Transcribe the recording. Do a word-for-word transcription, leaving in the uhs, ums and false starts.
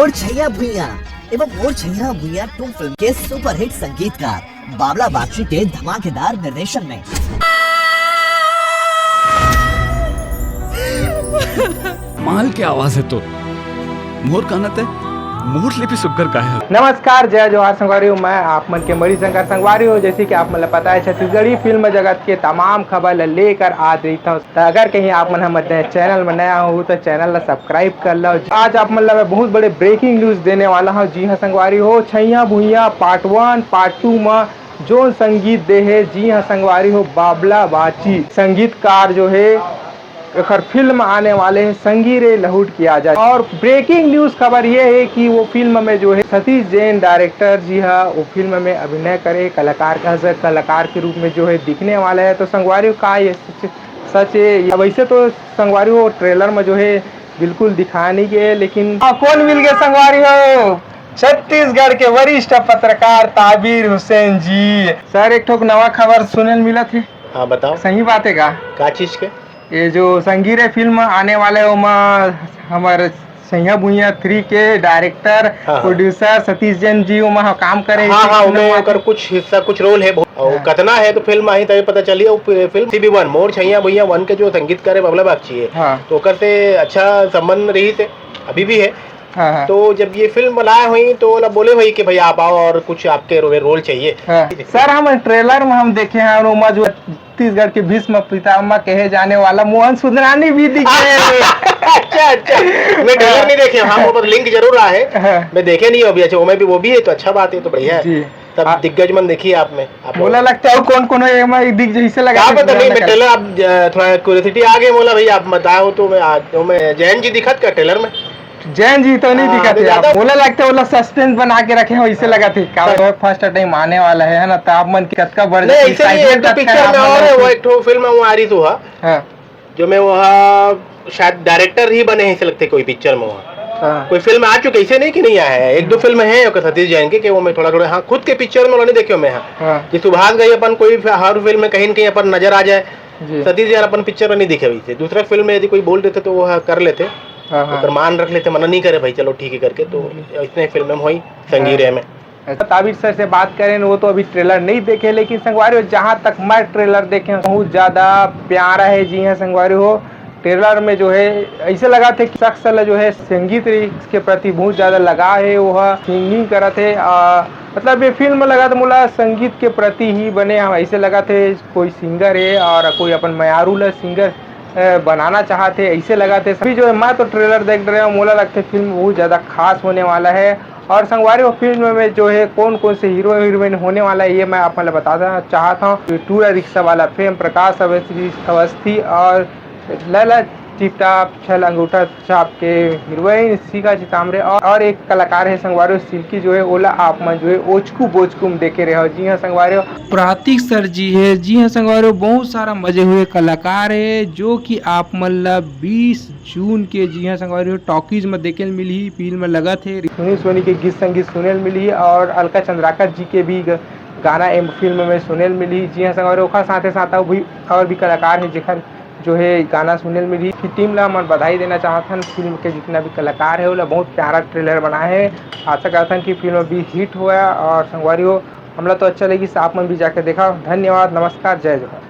और छैया भुइया एवं मोर छैया भुइया टू फिल्म के सुपरहिट संगीतकार बाबला बागची के धमाकेदार निर्देशन में। माल के आवाज है तो मोर कानत है, मोर ले भी सुग्घर गाय है। नमस्कार, जय जोहार संगवारी हो, मैं आप मन के मणिशंकर संगवारी हो। जैसे कि आप मन ला पता है, छत्तीसगढ़ी फिल्म जगत के तमाम खबर ला लेकर आज रहिथंव। त अगर कहीं आप मन हमर चैनल में नया हो तो चैनल ला सब्सक्राइब कर लो। आज आप मन ला मैं बहुत बड़े ब्रेकिंग न्यूज देने वाला हूँ। जी हाँ संगवारी हो, छैया भुइया पार्ट वन पार्ट टू में जोन संगीत दे हे, जी हाँ संगवारी हो, बाबला बागची संगीतकार जो है एकर फिल्म आने वाले है संगी रे लहुट के आजा। और ब्रेकिंग न्यूज खबर ये है कि वो फिल्म में जो है सतीश जैन डायरेक्टर जी हा वो फिल्म में अभिनय करे, कलाकार का कलाकार के रूप में जो है दिखने वाला है। तो संगवारी हो, का ये सच, सच है? या वैसे तो संगवारी हो ट्रेलर में जो है बिल्कुल दिखाया नहीं गया है, लेकिन हाँ, कौन मिल गए संगवारी हो? छत्तीसगढ़ के वरिष्ठ पत्रकार ताबिर हुसैन जी। सर, एक ठोक नवा खबर सुने ल मिलत हे। हाँ, बताओ। सही बात है का? का चीज के? ये जो संगी रे फिल्म आने वाले, ओमा हमर सैया भुइया थ्री के डायरेक्टर, हाँ, हाँ। प्रोड्यूसर सतीश जैन जी ओमा ह-, काम करे हाँ, हे हाँ, फिल्म ओमे में। ओकर कुछ हिस्सा, कुछ रोल है, बहुत, और हाँ। कतना है तो फिल्म आही तभी पता चली। और फि-, फिल्म सी बी वन, मोर छैया भुइया वन के जो संगीतकार है बाबला बागची है, हाँ। तो ओकर से अच्छा संबंध रही थे, अभी भी है। हाँ, हाँ। तो जब ये फिल्म बनाए हुई तो ओला बोले हुई कि भाई आप आओ और कुछ आपके रो-, रोल चाहिए। हाँ। सर, हम ट्रेलर में हम देखे हैं, और ओमा जो छत्तीसगढ़ के भीष्म पितामह कहे जाने वाला मोहन सुंदरानी भी दिख रहे हैं। अच्छा, अच्छा, मैं ट्रेलर हाँ। नहीं देखे, हाँ, वो बस लिंक जरूर आए। हाँ। मैं देखे नहीं हूँ अभी। अच्छा, वो में भी, वो भी है तो अच्छा बात है, तो बढ़िया है। जी। तब आ- दिग्गज मन देखिए आप में, आप मोला लोग। लगता है वो कौन कौन है, मैं दिख जैसे लगा क्या था पता नहीं, मैं ट्रेलर आप, अ, थोड़ा क्यूरियोसिटी आ गई मोला भाई, आप बताओ तो मैं आज, तो मैं जैन जी दिखत का ट्रेलर में? जैन जी तो नहीं हाँ, दिखत अभी है ज्यादा आप। मोला लगता है वो लोग सस्पेंस बना के रखे हैं, वैसे हाँ। लगा थे। का हाँ। फर्स्ट टाइम आने वाला है, है ना? तो आप मन की कतका बढ़ नहीं, ऐसे नहीं, एक तो पिक्चर में और है, वो एक ठो फिल्म में वो आ रही तो हा। हाँ। जो मैं वहाँ शायद डायरेक्टर ही बने हैं, ऐसे लगते कोई पिक्चर में वहाँ। हाँ। कोई फिल्म आ चुके, ऐसे नहीं कि नहीं आया है, एक दो फिल्म है ओकर सतीश जैन के, कि वो मैं थोड़ा थोड़ा, हाँ, खुद के पिक्चर में नहीं देखे मैं, हाँ। हाँ। कि सुभाष घई अपन कोई फि-, हर फिल्म में कहीं न कहीं अपन नजर आ जाए। जी। सतीश जैन अपन पिक्चर में नहीं दिखे वैसे, दूसरा फिल्म में यदि कोई बोल देते तो वो, हाँ, कर लेते, हाँ, हाँ। ओकर मान रख लेते, मना नहीं करे भाई, चलो ठीक है करके, तो जी। इतने फिल्म में हुई संगी हाँ। रे में। ऐसा ताबिर सर से बात करें, वो तो अभी ट्रेलर नहीं देखे, लेकिन संगवारी हो, जहाँ तक मैं ट्रेलर देखे हूँ, बहुत ज़्यादा प्यारा है। जी हाँ संगवारी हो, ट्रेलर में जो है ऐसे लगा थे कि शख्स ला जो है संगीत के प्रति बहुत ज़्यादा लगाव है, वो सिंगिंग करत है। आ, मतलब ये फिल्म लगा तो मोला संगीत के प्रति ही बने हम ऐसे लगा थे, कोई सिंगर है और कोई अपन मयारू ला सिंगर अ, बनाना चाहत हे, ऐसे लगत हे। सभी जो है, मैं तो ट्रेलर देख रहे हूँ, मोला लगथे फिल्म बहुत ज़्यादा खास होने वाला है। और संगवारी हो, फिल्म में जो है कौन कौन से हीरो हीरोइन होने वाला है, ये मैं आप मन ला बताना चाहत हूँ। टूरा रिक्शा वाला फेम प्रकाश अवस्थी, अवस्थी और लैला टिपटाप छल अंगूठा छाप के हीरोइन शिखा चितामरे और, और एक कलाकार है संगवारी हो सिल्की जो है, ओला आप मन जो है ओचकू बोचकू में देखे रहे हो। जी हाँ संगवारी हो, प्रातिक सर जी हे। जी हाँ संगवारी हो, बहुत सारा मजे हुए कलाकार हे, जो कि आप मन ला बीस जून के, जी हाँ संगवारी हो, टॉकीज में देखे ल मिलही। फिल्म लगत हे, सुनील सोनी के गीत संगीत सुने ल मिलही और अलका चंद्राकर जी के भी ग-, गाना ए फिल्म में सुने ल मिलही। जी हाँ संगवारी हो, ओखर साथे साथ अउ भी, और भी कलाकार हे, जेखर जो हे गाना सुने ल मिलही। फिर टीम ला हमन बधाई देना चाहत हन, फिल्म के जितना भी कलाकार हे, ओला बहुत प्यारा ट्रेलर बनाए हे। आशा करत हन कि फिल्म भी हिट होवय और संगवारी हो, हमला तो अच्छा लगिस, आप मन भी जाके देखव। धन्यवाद, नमस्कार, जय जोहार।